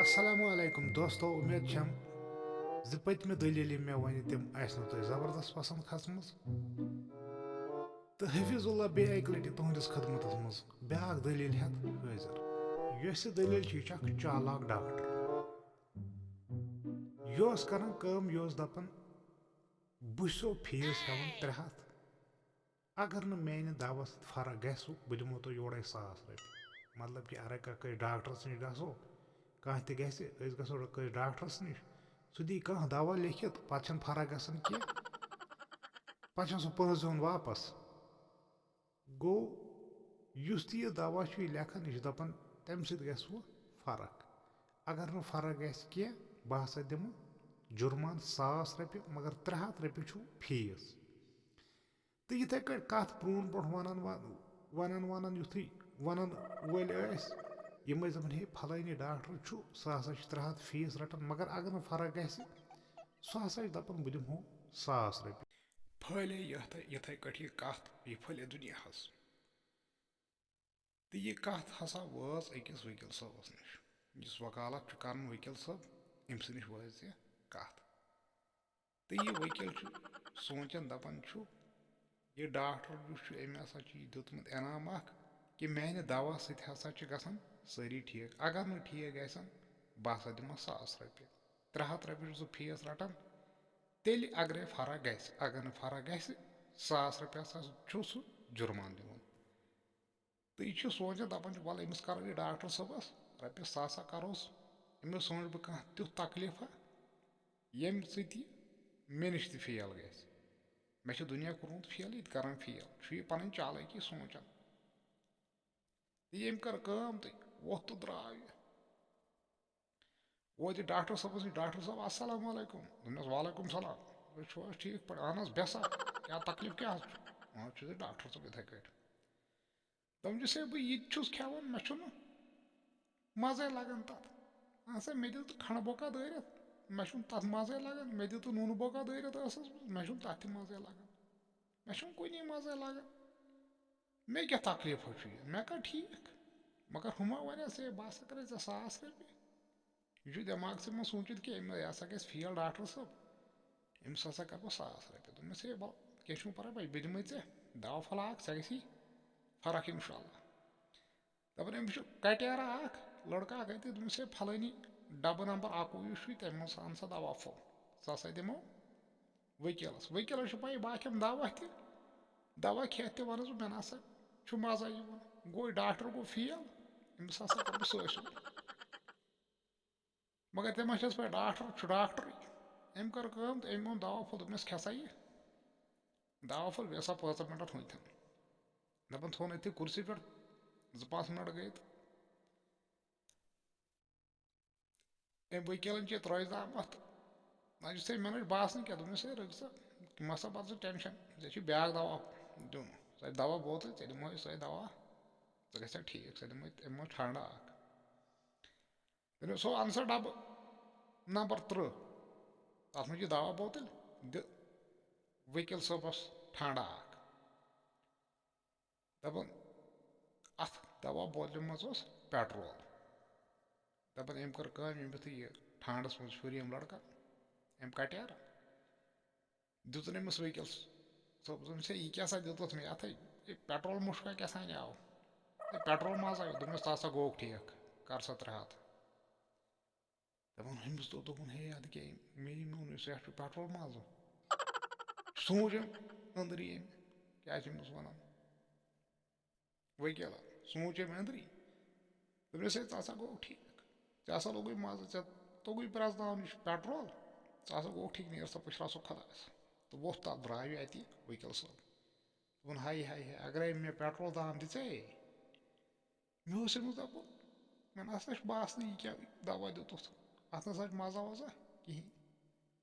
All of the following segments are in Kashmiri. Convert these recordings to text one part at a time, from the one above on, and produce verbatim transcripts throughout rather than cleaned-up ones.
السلام علیکم دوستو، امید چھم زِ پٔتمہِ دٔلیٖل یِم مےٚ وَنہِ تِم آسنو تۄہہِ زبردست پسند کھژمٕژ۔ تہٕ حفیظ اللہ بیٚیہِ اَکہِ لٹہِ تُہنٛدِس خدمتس منٛز بیٛاکھ دٔلیٖل ہٮ۪تھ حٲضِر۔ یۄس یہِ دٔلیٖل چھِ، یہِ چھِ اکھ چالاک ڈاکٹر۔ یہِ اوس کران کٲم، یہِ اوس دپان، بہٕ چھُسو فیٖس ہٮ۪وان ترٛےٚ ہتھ، اگر نہٕ میانہِ دوا سۭتۍ فرق گژھِ، بہٕ دِمو تۄہہِ یورَے ساس رۄپیہِ۔ مطلب کہِ اگر کٲنٛسہِ ڈاکٹرس نِش گژھو، کانٛہہ تہِ گژھِ، أسۍ گژھو کٲنٛسہِ ڈاکٹرس نِش، سُہ دی کانٛہہ دوا لیکھِتھ، پتہٕ چھنہٕ فرق گژھان کینٛہہ، پتہٕ چھُ سُہ پونٛسہٕ دِوان واپس۔ گوٚو، یُس تہِ یہِ دوا چھُ یہِ لیکھان، یہِ چھُ دپان تمہِ سۭتۍ گژھِ وۄنۍ فرق۔ اگر نہٕ فرق گژھِ کینٛہہ، بہٕ ہسا دِمہٕ جُرمان ساس رۄپیہِ، مگر ترٛےٚ ہتھ رۄپیہِ چھُ فیٖس۔ تہٕ یِتھَے کٲٹھۍ کَتھ پرٛون پٲٹھۍ وَنان وا-، وَنان وَنان یُتھُے وَنان وٲلۍ ٲسۍ، یِم ٲسۍ دَپان، "ہے، پھلٲنی ڈاکٹر چھُ، سُہ ہسا چھُ ترٛےٚ ہَتھ فیٖس رَٹان، مگر اگر نہٕ فرق گژھِ، سُہ ہسا چھُ دَپان، بہٕ دِمہو ساس رۄپیہِ۔" پھٲلے یَتھ، یِتھَے کٲٹھۍ یہِ کَتھ، یہِ پھٲلے دُنیاہَس۔ تہٕ یہِ کَتھ ہسا وٲژ أکِس ؤکیٖل صٲبَس نِش، یُس وکالت چھُ کران ؤکیٖل صٲب، أمۍ سٕے نِش وٲژ یہِ کَتھ۔ تہٕ یہِ ؤکیٖل چھُ سونٛچان، دَپان چھُ، یہِ ڈاکٹر یُس چھُ، أمۍ ہسا چھُ یہِ دیُتمُت انعام اکھ کہِ میانہِ دوا سۭتۍ ہسا چھِ گژھان سٲری ٹھیٖک۔ اگر نہٕ ٹھیٖک گژھن، بہٕ ہسا دِمس ساس رۄپیہِ۔ ترٛےٚ ہَتھ رۄپیہِ چھُس بہٕ فیٖس رٹان، تیٚلہِ اگرے فرق گژھِ۔ اگر نہٕ فرق گژھِ، ساس رۄپیہِ ہسا چھُ سُہ جُرمان دِوان۔ تہٕ یہِ چھُ سونٛچان، دَپان چھُ، وَلہٕ أمِس کَرو یہِ ڈاکٹر صٲبَس رۄپیَس ساس ہا کَرُس، أمِس سوٗنٛچ بہٕ کانٛہہ تیُتھ تکلیٖفا، ییٚمہِ سۭتۍ یہِ مےٚ نِش تہِ فیل گژھِ۔ مےٚ چھُ دُنیا کوٚرمُت فیل، یہِ تہِ کَران فیل۔ چھُ یہِ پَنٕنۍ چالٲکی سونٛچان۔ تہٕ ییٚمۍ کٔر کٲم تہٕ ووٚتھ تہٕ درٛاو یہِ۔ ووت یہِ ڈاکٹر صٲبَس نِش، "ڈاکٹر صٲب، السلام علیکم۔" دوٚپنَس، "وعلیکم السلام۔" "تُہۍ چھِو حظ ٹھیٖک پٲٹھۍ؟" "اہن حظ، بٮ۪سا، کیٛاہ تکلیٖف کیٛاہ حظ چھُ؟" "آ، چھُس یہِ ڈاکٹر صٲب یِتھَے کٲٹھۍ۔" دوٚپُن چھُس ہے، بہٕ یہِ تہِ چھُس کھٮ۪وان، مےٚ چھُنہٕ مَزَے لَگان تَتھ۔ اَہَن سا، مےٚ دِژ کھنٛڈٕ بۄکا دٲرِتھ، مےٚ چھُنہٕ تَتھ مَزَے لَگان۔ مےٚ دِژ نوٗنہٕ بۄکا دٲرِتھ ٲسَس منٛز، مےٚ چھُنہٕ تَتھ تہِ مَزَے لَگان۔ مےٚ چھُنہٕ کُنی مَزَے لَگان۔ مےٚ کیٛاہ تکلیٖفا چھُ یہِ؟ مےٚ کَر ٹھیٖک؟" مگر ہُما وَنٮ۪س، "ہے، بہٕ ہسا کَرَے ژےٚ ساس رۄپیہِ۔" یہِ چھُ دٮ۪ماغسٕے منٛز سوٗنٛچِتھ کہِ أمۍ، یہِ ہسا گژھِ فیل ڈاکٹر صٲب، أمِس ہسا کَرٕ بہٕ ساس رۄپیہِ۔ دوٚپمَس، "ہے، وَلہٕ، کینٛہہ چھُنہٕ پَرواے، بہٕ، بہٕ دِمَے ژےٚ دَوا پھوٚلہ اَکھ، ژےٚ گژھی فرق اِنشاء اللہ۔" دَپان، أمِس چھُ کَٹیرا اَکھ لٔڑکہٕ اَکھ اَتہِ، دوٚپمَس، "ہے، پھلٲنی ڈَبہٕ نمبر اَکوُہ یُس چھُے، تَمہِ منٛز اَن سا دَوا پھوٚل، سُہ ہسا دِمو ؤکیٖلَس۔" ؤکیٖلَس چھُ پَیی، بہٕ ہا کھٮ۪مہٕ دَوا تہِ، دَوا کھٮ۪تھ تہِ وَنَس بہٕ، مےٚ نہ سا چھُ مَزَے یِوان۔ گوٚو، ڈاکٹر گوٚو فیل، أمِس ہسا کوٚر بہٕ سٲسِو۔ مگر تٔمۍ ما چھَس پَے، ڈاکٹر چھُ ڈاکٹرٕے۔ أمۍ کٔر کٲم تہٕ أمۍ اوٚن دَوا پھوٚل، دوٚپنَس، "کھےٚ سا یہِ دَوا پھوٚل، بیٚیہِ ہسا پانٛژَن مِنٹَن ہُنٛد تھَن۔" دَپان، تھوٚو نہٕ أتھی کُرسی پٮ۪ٹھ، زٕ پانٛژھ مِنٹ گٔے تہٕ أمۍ ؤکیٖلَن چے ترٛٲوِس دام اَتھ۔ نہ چھُ ژےٚ، مےٚ نہ چھُ باسان کینٛہہ۔ دوٚپمَس، "ہے، رٔٹ ژٕ، مہ سا بَر ژٕ ٹٮ۪نشَن، ژےٚ چھُے بیٛاکھ دَوا دیُن۔ سۄ دَوا بوتل، ژےٚ دِمہوے سۄے دَوا، ژٕ گژھکھ ٹھیٖک، ژےٚ دِمہوے تَمہِ منٛز ٹھنٛڈٕ اَکھ۔" دوٚپمَس، "ہُہ اَن سا ڈَبہٕ نمبر تٕرٛہ، تَتھ منٛز چھِ دَوا بوتل، دِ ؤکیٖل صٲبَس ٹھنٛڈٕ اَکھ۔" دَپان، اَتھ دَوا بوتلہِ منٛز اوس پیٹرول۔ دَپان، أمۍ کٔر کٲم، أمۍ یُتھُے یہِ ٹھانٛڈَس منٛز پھیوٗر ییٚمۍ لٔڑکَن، أمۍ کَٹیٛار، دیُتُن أمِس ؤکیٖل صٲبَس۔ دوٚپُن، "ہے، یہِ کیٛاہ سا دیُتُتھ مےٚ اَتھَے؟ یہِ پیٹرول مُشکا کیٛاہ سا آو؟ یہِ پیٹرول ما آسہِ آو؟" دوٚپمَس، "ژٕ ہسا گوٚوُکھ ٹھیٖک، کَر سا ترٛےٚ ہَتھ۔" دَپان، أمِس دوٚپ، دوٚپُن، "ہے، اَدٕ کیٛاہ، مےٚ یہِ میون یُس یَتھ چھُ پیٹرول ما آسو؟" سونٛچ أمۍ أنٛدری أمۍ، کیٛاہ چھِ أمِس وَنان؟ ؤکیٖلَن سونٛچ أمۍ أنٛدری۔ دوٚپنَس، "ہے، ژٕ ہسا گوٚو ٹھیٖک، ژےٚ ہسا لوٚگُے مَزٕ، ژےٚ توٚگُے پرٛزناوُن یہِ چھُ پیٹرول، ژٕ ہسا گوٚو ٹھیٖک، نیر سا پُشراو سا خۄدایَس۔" تہٕ ووٚتھ تَتھ درٛاو یہِ اَتی ؤکیٖل صٲب۔ دوٚپُن، "ہاے، ہاے، ہاے، اگرے مےٚ پیٹرول دام دِژے، مےٚ اوس أمِس دَپُن، مےٚ نہ سا چھُ باسنٕے یہِ کیٛاہ دَوا دیُتُتھ، اَتھ نہ سا چھُ مَزا وَزا کِہیٖنۍ۔"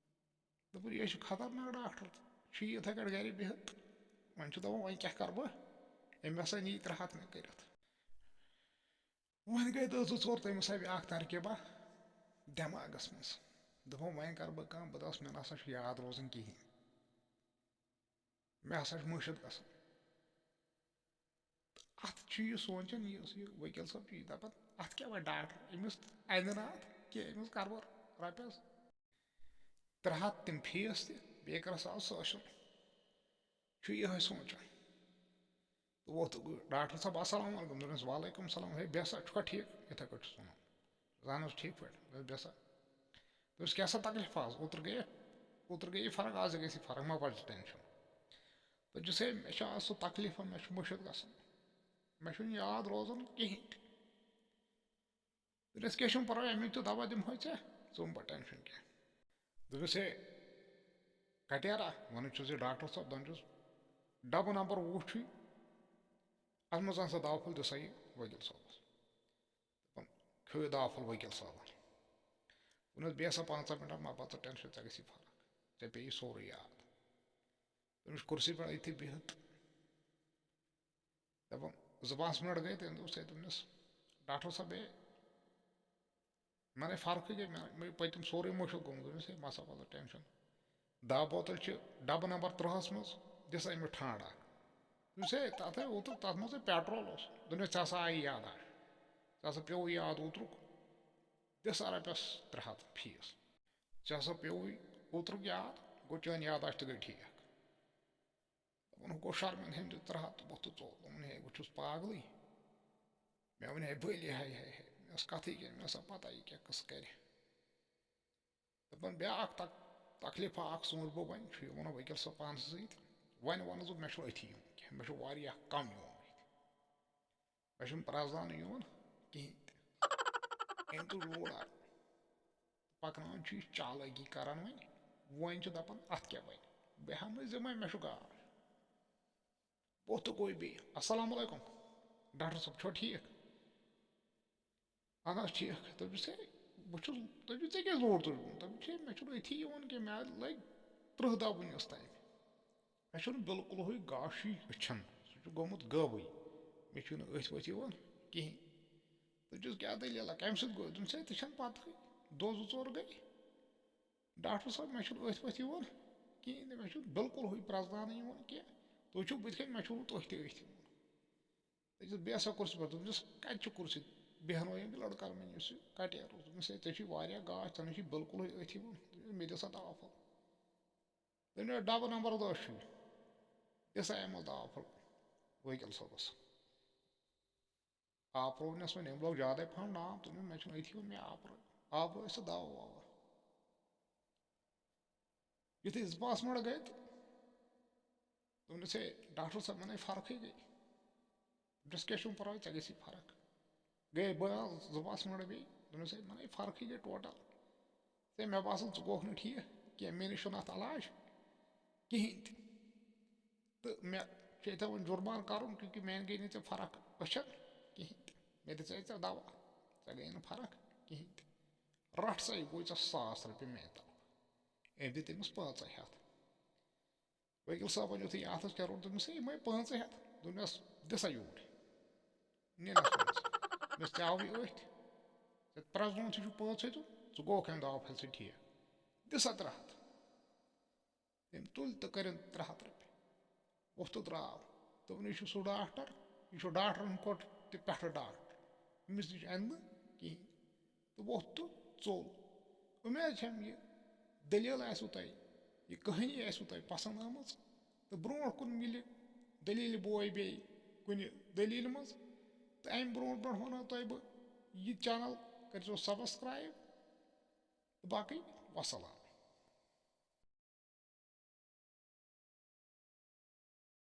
دوٚپُن، "یہِ چھُ خطرناک ڈاکٹر، چھُ یہِ یِتھَے کٲٹھۍ گَرِ بِہِتھ، وۄنۍ چھُ دَپان، وۄنۍ کیٛاہ کَرٕ بہٕ؟ أمۍ ہسا نی ترٛےٚ ہَتھ مےٚ کٔرِتھ۔" وۄنۍ گٔے دٔہ زٕ ژور تٔمِس آیہِ بیٛاکھ ترکیبا دٮ۪ماغَس منٛز۔ دوٚپُن، "وۄنۍ کَرٕ بہٕ کٲم، بہٕ دَپَس، مےٚ نہ سا چھُ یاد روزان کِہیٖنۍ، مےٚ ہسا چھُ مٔشِتھ گژھان۔" تہٕ اَتھ چھُ یہِ سونٛچان، یہِ، یُس یہِ ؤکیٖل صٲب چھُ یہِ دَپان، اَتھ کیٛاہ وَنہِ ڈاکٹر؟ أمِس اَنہِ نہٕ اَتھ ہے، أمِس کَرٕ بہٕ رۄپیَس ترٛےٚ ہَتھ تِم فیٖس تہِ، بیٚیہِ کَرَس آز سُہ ٲسِن۔ چھُ یِہوٚے سونٛچان۔ تہٕ ووٚتھ ڈاکٹر صٲب، "السلام علیکم۔" دوٚپنَس، "وعلیکم السلام۔ ہے، بیٚہہ سا، چھُکھا ٹھیٖک؟" یِتھَے کٲٹھۍ چھُس وَنان۔ زَن اوس ٹھیٖک پٲٹھۍ۔ دوٚپُس، "بیٚہہ سا۔" دوٚپُس، "کیٛاہ سا تکلیٖف آز؟ اوترٕ گٔیے، اوترٕ گٔیے فرق، آز گٔیے فرق، مہ بَر ژٕ ٹٮ۪نشَن۔" دوٚپُس، "ہے، مےٚ چھُ آز سُہ تکلیٖفا، مےٚ چھُ مٔشِتھ گژھان۔ مےٚ چھُنہٕ یاد روزان کِہیٖنۍ تہِ۔" دوٚپنَس، "کینٛہہ چھُنہٕ پَرواے، اَمیُک تہِ دوا دِمہوے ژےٚ، ژٕ مہٕ بَر ٹٮ۪نشَن کینٛہہ۔" دوٚپنَس، "ہے، کَٹیرا، وَنان چھُس یہِ ڈاکٹر صٲب، دَپان چھُس، ڈَبہٕ نمبر وُہ چھُے، اَتھ منٛز اَن سا دوا پھوٚل، دِ سا یہِ ؤکیٖل صٲبَس۔" دَپان، کھیوٚو یہِ دوا پھوٚل ؤکیٖل صٲبَن۔ ووٚنُس، "بیٚہہ سا پنٛژاہ مِنٹ، مہ بَر ژٕ ٹٮ۪نشَن، ژےٚ گژھی فرق، ژےٚ پیٚیہِ سورُے یاد۔" تٔمِس کُرسی پٮ۪ٹھ أتھی بِہِتھ۔ دَپان، زٕ پانٛژھ مِنٹ گٔے، تٔمۍ دوٚپ، "ہے،" دوٚپنَس، "ڈاکٹر صٲب، ہے، مےٚ نَے فرقٕے گٔے، مےٚ، مےٚ پٔتِم سورُے مٔشِتھ گوٚمُت۔" دوٚپنَس، "ہے، مہ سا وَلہٕ ٹٮ۪نشَن، دَہ بوتَل چھِ ڈَبہٕ نمبر ترٛہَس منٛز، دِ سا أمِس ٹھانٛڈ اَکھ۔" دوٚپنَس، "ہے، تَتھ ہے اوترٕ، تَتھ منٛز ہے پیٹرول اوس۔" دوٚپنَس، "ژےٚ ہسا آیی یاداشت، ژےٚ ہسا پیوٚوُے یاد اوترُک، دِ سا رۄپیَس ترٛےٚ ہَتھ فیٖس۔ ژےٚ ہسا پیوٚوُے اوترُک یاد، گوٚو چٲنۍ یاداشت تہِ گٔے ٹھیٖک۔" دَپان، ہُہ گوٚو شرمن ہُنٛد تہِ ترٛہَتھ تہٕ بُتھ تہٕ ژوٚل۔ دوٚپُن، "ہے، بہٕ چھُس پاگلٕے۔" مےٚ ووٚن، "ہے، بٔلۍ ہاے ہاے ہاے۔" مےٚ ٲس کَتھٕے کینٛہہ، مےٚ ٲس نہ پَتہ یہِ کیٛاہ قٕصہٕ کَرِ۔ دَپان، بیٛاکھ تک-، تکلیٖفا اَکھ سوٗنٛچ بہٕ وۄنۍ، چھُ یہِ وَنان ؤکیٖل صٲب پانَس سۭتۍ۔ وۄنۍ وَنَس بہٕ، مےٚ چھُنہٕ أتھی یُن کینٛہہ، مےٚ چھُ واریاہ کَم یُن أتھۍ۔ مےٚ چھُنہٕ پرٛزناونہٕ یِوان کِہیٖنۍ تہِ۔ أمۍ تُج لوڈ اَکھ۔ پَکناوان چھُ یہِ چالٲکی کران وۄنۍ۔ وۄنۍ چھُ دَپان، اَتھ کیٛاہ بَنہِ؟ بہٕ ہٮ۪مہٕ زِمَے، مےٚ چھُ گاش۔ ووٚتھ تہٕ گوٚو بیٚیہِ۔ السلام علیکم۔ ڈاکٹر صٲب، چھُوا ٹھیٖک؟ اَہَن حظ، ٹھیٖک۔ دوٚپُس، ہے، بہٕ چھُس، دوٚپُس، ژےٚ کیٛازِ لوڈ تُجمُت؟ دوٚپُن، ہے، مےٚ چھُنہٕ أتھی یِوان کینٛہہ، مےٚ لٔگۍ تٕرٛہ دۄہ وٕنیُس تام۔ مےٚ چھُنہٕ بِلکُلٕے گاشٕے أچھَن، سُہ چھُ گوٚمُت غٲبٕے۔ مےٚ چھُنہٕ أتھۍ پٲٹھۍ یِوان کِہیٖنۍ۔ دوٚپُس، کیٛاہ دٔلیٖلہ؟ کَمہِ سۭتۍ گوٚو؟ دوٚپُن، ہے، ژےٚ چھَنہٕ پَتہٕے، دۄہ زٕ ژور گٔے۔ ڈاکٹر صٲب، مےٚ چھُنہٕ أتھۍ پٲٹھۍ یِوان کِہیٖنۍ تہِ، مےٚ چھُنہٕ بِلکُل ہُے پرٛزناونہٕ یِوان کینٛہہ۔ تُہۍ چھِو بٕتھِ کَنۍ، مےٚ چھُو نہٕ تُہۍ تہِ أتھۍ یِوان۔ دوٚپُس، بیٚہہ سا کُرسی پٮ۪ٹھ۔ دوٚپُس، کَتہِ چھُ کُرسی؟ بیٚہنٲیِم یہِ لٔڑکَن وۄنۍ، یُس یہِ کَٹیرٕ اوس۔ دوٚپمَس، ہے، ژےٚ چھُے واریاہ گاش، ژےٚ نَے چھُے بِلکُلٕے أتھۍ یِوان۔ دوٚپمَس، مےٚ دِ سا دَوا پھوٚل۔ دوٚپمَس، ڈَبہٕ نمبر دَہ چھُے، دِ سا اَمہِ منٛز دَوا پھوٚل ؤکیٖل صٲبَس۔ آپروونَس وۄنۍ أمۍ لوگ زیادَے پَہَم ناو، دوٚپُن، مےٚ چھُنہٕ أتھی ووٚن، مےٚ آپرو، آپروو أسۍ سُہ دَوا وَوا۔ یُتھُے زٕ پانٛژھ مِنٹ گٔے تہٕ دوٚپنَس، ہے، ڈاکٹر صٲب، مےٚ نَے فرقٕے گٔے۔ دوٚپنَس، کینٛہہ چھُنہٕ پَرواے، ژےٚ گژھی فرق۔ گٔے بہٕ آس زٕ پانٛژھ مِنٹ بیٚیہِ، دوٚپنَس، ہے، مےٚ نَے فرقٕے گٔے ٹوٹَل۔ ژےٚ، مےٚ باسان، ژٕ گوکھ نہٕ ٹھیٖک کینٛہہ، مےٚ نِش چھُنہٕ اَتھ علاج کِہیٖنۍ تہِ۔ تہٕ مےٚ چھُ ییٚتہِ وۄنۍ جُرمان کَرُن، کیونکہ میٛانہِ گٔے نہٕ ژےٚ فرق أچھَن کِہیٖنۍ تہِ۔ مےٚ دِژے ژےٚ دَوا، ژےٚ گٔے نہٕ فرق کِہیٖنۍ تہِ۔ رَٹھ سا، یہِ گوٚو ژےٚ ساس رۄپیہِ میٛانہِ طرفہٕ۔ أمۍ دِتۍ تٔمِس پانٛژَے ہَتھ۔ ؤکیٖل صٲبَن یُتھُے اَتھَس کیٛاہ روٚٹ، دوٚپمَس، ہے، یِمَے پانٛژَے ہَتھ۔ دوٚپنَس، دِ سا یوٗرۍ۔ نِنَس منٛز۔ دوٚپمَس، ژےٚ آوُے أتھۍ۔ ژےٚ پرٛزنووُتھٕے چھُ پانٛژَے تہٕ ژٕ گوٚوکھ اَمہِ دَوا پھلہِ سۭتۍ ٹھیٖک۔ دِ سا ترٛےٚ ہَتھ۔ تٔمۍ تُلۍ تہٕ کٔرِن ترٛےٚ ہَتھ رۄپیہِ۔ ووٚتھ تہٕ درٛاو۔ دوٚپُن، یہِ چھُ سُہ ڈاکٹر، یہِ چھُ ڈاکٹرَن کھۄتہٕ تہِ پٮ۪ٹھٕ ڈاکٹر۔ أمِس نِش اَنہِ نہٕ کِہیٖنۍ۔ تہٕ ووٚتھ تہٕ ژوٚل۔ اُمید چھَم، یہِ دٔلیٖل آسِوٕ تۄہہِ، یہِ کہانی آسِوٕ تۄہہِ پَسنٛد آمٕژ۔ تہٕ برٛونٛٹھ کُن مِلہِ دٔلیٖلہِ بوے بیٚیہِ کُنہِ دٔلیٖلہِ منٛز۔ تہٕ اَمہِ برٛونٛٹھ برٛونٛٹھ وَنو تۄہہِ بہٕ، یہِ channel کٔرۍزیو subscribe۔ تہٕ باقٕے وَسَلام۔